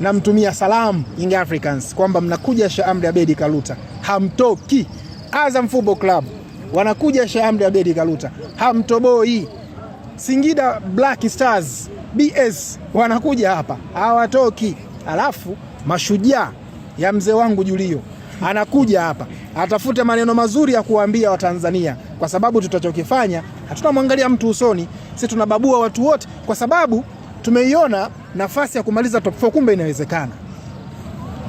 Namtumia salamu Young Africans kwamba mnakuja Sheikh Amri Abedi Kaluta, hamtoki. Azam Football Club wanakuja Sheikh Amri Abedi Kaluta, hamtoboi. Singida Black Stars BS wanakuja hapa, hawatoki. Alafu Mashujaa ya mzee wangu Julio anakuja hapa, atafute maneno mazuri ya kuwaambia Watanzania, kwa sababu tutachokifanya hatutamwangalia mtu usoni, sisi tunababua watu wote, kwa sababu tumeiona nafasi ya kumaliza top 4, kumbe inawezekana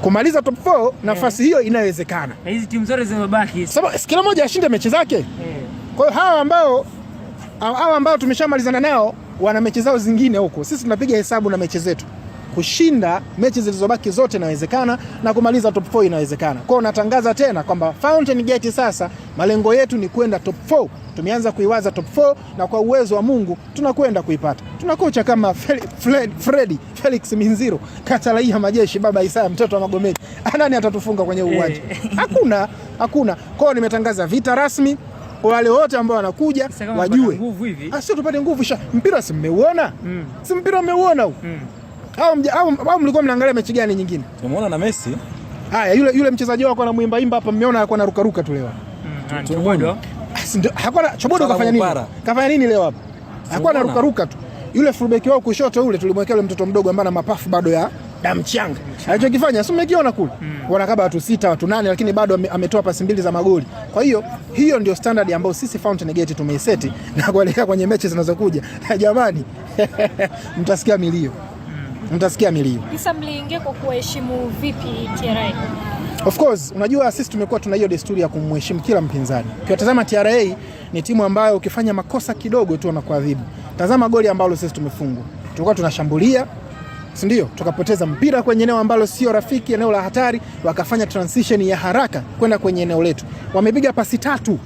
kumaliza top 4, nafasi hiyo inawezekana. Na hizi timu zote zimebaki. Sababu kila mmoja ashinde mechi zake. Kwa hiyo hawa ambao tumeshamalizana nao wana mechi zao zingine huko, sisi tunapiga hesabu na mechi zetu. Kushinda mechi zilizobaki zote inawezekana na kumaliza top 4 inawezekana. Kwa hiyo natangaza tena kwamba Fountain Gate sasa malengo yetu ni kwenda top 4. Tumeanza kuiwaza top 4 na kwa uwezo wa Mungu tunakwenda kuipata. Tuna kocha kama Freddy Felix Minziro, Katalaia Majeshi, Baba Isaya, mtoto wa Magomeni. Nani atatufunga kwenye uwanja? Hakuna, hakuna. Kwa hiyo nimetangaza vita rasmi kwa wale wote ambao wanakuja Sasa kama wajue. tupate nguvu hivi. Ah, sio tupate nguvu sha. Mpira si mmeuona? Si mpira mmeuona huu? Au mlikuwa mnaangalia mechi gani nyingine? Tumeona na Messi. Haya, yule mchezaji wako anamuimba imba hapa, mmeona alikuwa anaruka ruka tu leo. Chobodo. Ah, si ndio hakuwa na Chobodo Sala kafanya nini? Mupara. Kafanya nini leo hapa? Hakuwa Tumeona. anaruka ruka tu. Yule fullback wao kushoto yule tulimwekea yule mtoto mdogo ambaye ana mapafu bado ya damu changa. Alichokifanya si mmekiona kule? Wanakaba watu sita, watu nane, lakini bado ametoa pasi mbili za magoli. Kwa hiyo hiyo ndio standard ambayo sisi Fountain Gate tumeiseti na kuelekea kwenye mechi zinazokuja. Jamani, mtasikia milio. Mtasikia milio. Isa, mliingia kwa kuwaheshimu vipi TRA? Of course, unajua sisi tumekuwa tuna hiyo desturi ya kumheshimu kila mpinzani. Ukiwatazama TRA ni timu ambayo ukifanya makosa kidogo tu wanakuadhibu. Tazama goli ambalo sisi tumefungwa. Tulikuwa tunashambulia, si ndio? Tukapoteza mpira kwenye eneo ambalo sio rafiki, eneo la hatari, wakafanya transition ya haraka kwenda kwenye eneo letu. Wamepiga pasi tatu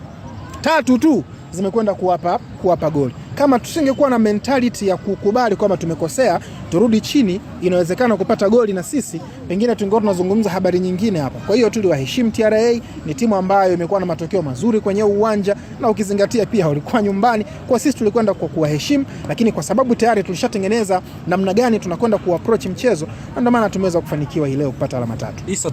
tatu tu zimekwenda kuwapa goli. Kama tusingekuwa na mentality ya kukubali kwamba tumekosea, turudi chini, inawezekana kupata goli na sisi pengine tungekuwa tunazungumza habari nyingine hapa. Kwa hiyo tuliwaheshimu TRA, ni timu ambayo imekuwa na matokeo mazuri kwenye uwanja na ukizingatia pia walikuwa nyumbani. Kwa sisi tulikwenda kwa kuwaheshimu, lakini kwa sababu tayari tulishatengeneza namna gani tunakwenda kuapproach mchezo, na ndio maana tumeweza kufanikiwa hii leo kupata alama 3. Isa.